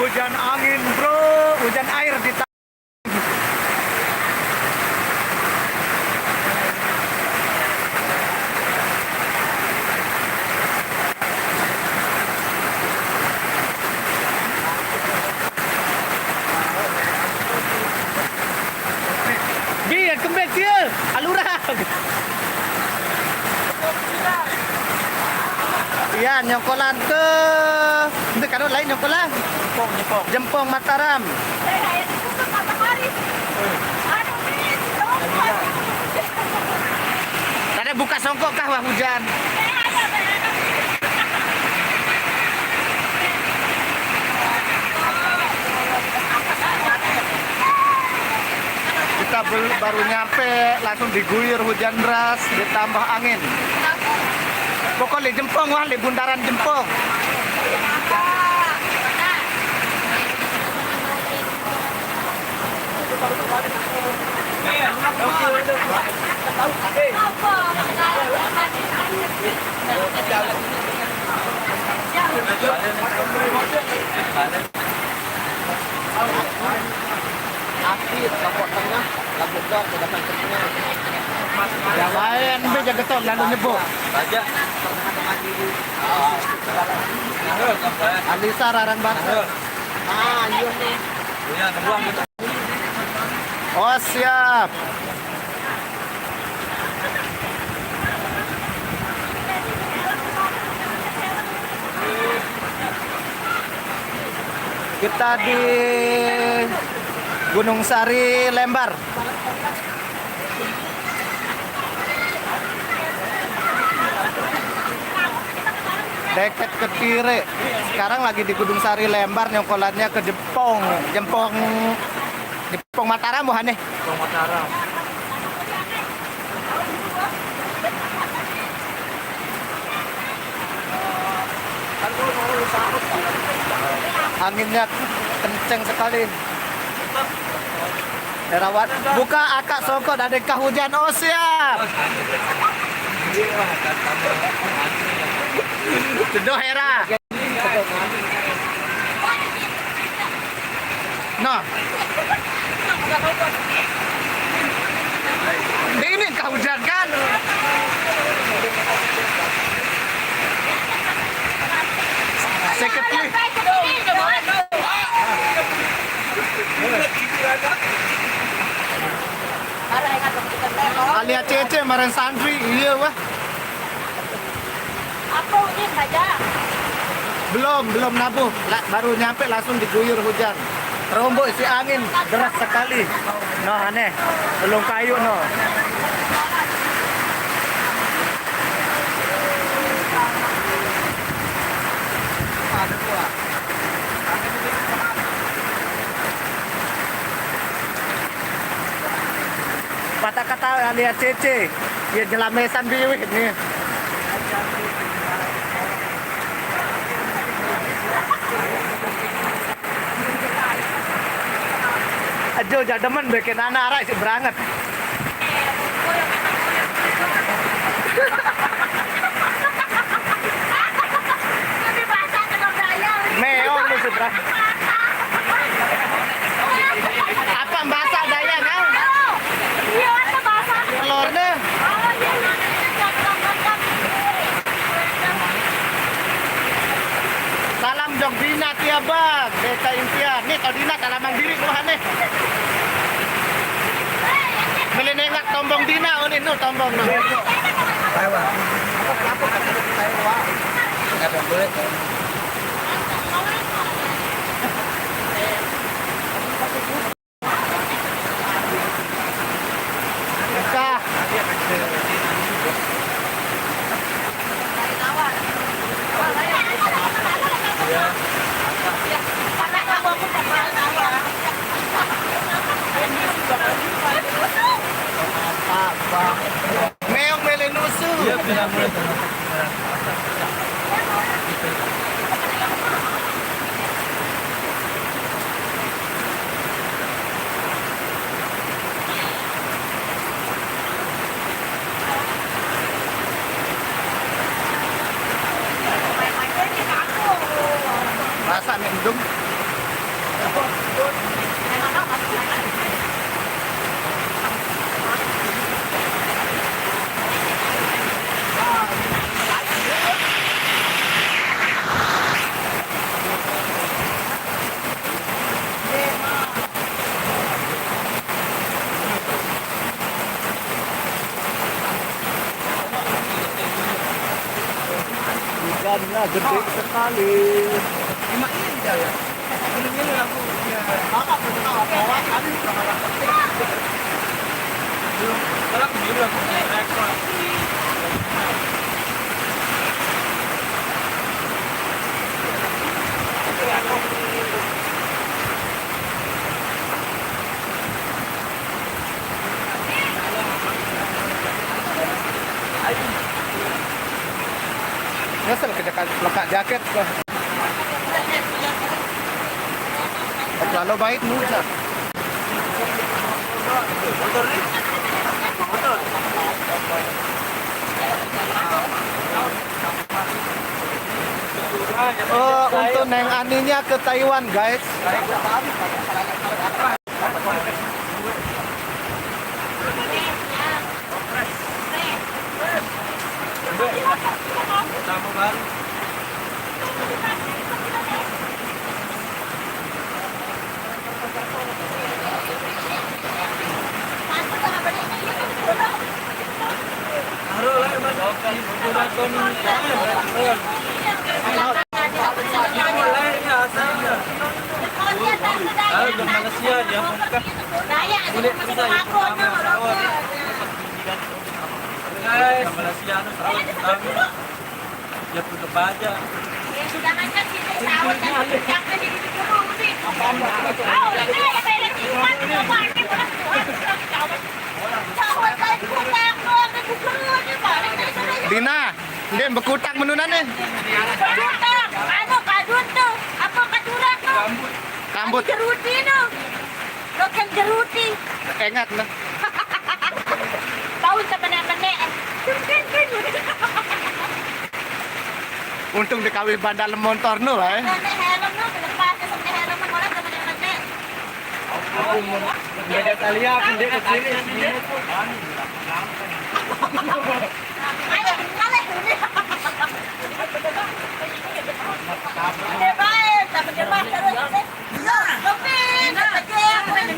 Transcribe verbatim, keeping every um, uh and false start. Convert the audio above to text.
Hujan angin, bro, hujan air di ta- Bi, kembet dia, alurang. Iya, nyongkolan ke, itu kan lain nyongkolan. Jempong, Jempong. Jempong Mataram. Tadi buka songkok kah wah hujan. Kita bel- baru nyampe, langsung diguyur hujan deras, ditambah angin. Pokoknya Jempong wah, di bundaran Jempong. Akhir, Lombok Tengah, Lombok Besar, Kecamatan Tengah. Yang lain, be jaga tol, lalu nyebut. Raja. Alisa Rarang Banten. Ah, iya nih. Iya, kebuang. Oh, siap. Kita di Gunung Sari, Lembar. Deket ke kiri. Sekarang lagi di Gunung Sari, Lembar, nyongkolannya ke Jempong. Jempong, Jempong Mataram bukan nih? Jempong Mataram. Anginnya kenceng sekali. Herawat, buka akak songkok, ada kah hujan. Oh, siap. Seduh, Hera. Nah. Ini kau hujan kan? Sakit nih. Alia Cece, maren santri, iya wah. Apa udah saja? Belum, belum nabuh. La- baru nyampe langsung diguyur hujan. Rombok isi angin, deras sekali. Noh, aneh. Belum kayu, noh. Kata-kata Alia Cece, ya jelamesan biwih nih. Ajo, ja demen bikin anak arak isi beranget. Meong lu seberang. Apa bahasa Daya kan? Telurnya. Salam dong Dina tiap bang. Desa Impian. Nih, kalau Dina salaman diri tuh aneh. Beli nengak tombong Dina, oh, ini nu tombong nu. Pecah. Meong mele nusu. Iya, benar, benar. Masak mie udung. Ikannya gede sekali. Nyesel ke jaket, lekat jaket. Kalau baik mudah. Oh, untuk Neng Aninya ke Taiwan, guys. Malaysia tu tahu tentang dia pun kebaca. Dina, dia berkutak menunan nih. Kadun tu, anu, kadun tu. Apa kadurak tu? Rambut. Jeruti tu. Lo kan jeruti. Ingat lah. Tahu tak benar-benar. Untung dikawih bandal montor nu, eh. Helm nu, lepas ke helm nu, malah tak benar-benar. Beda tali aku, dia ke sini.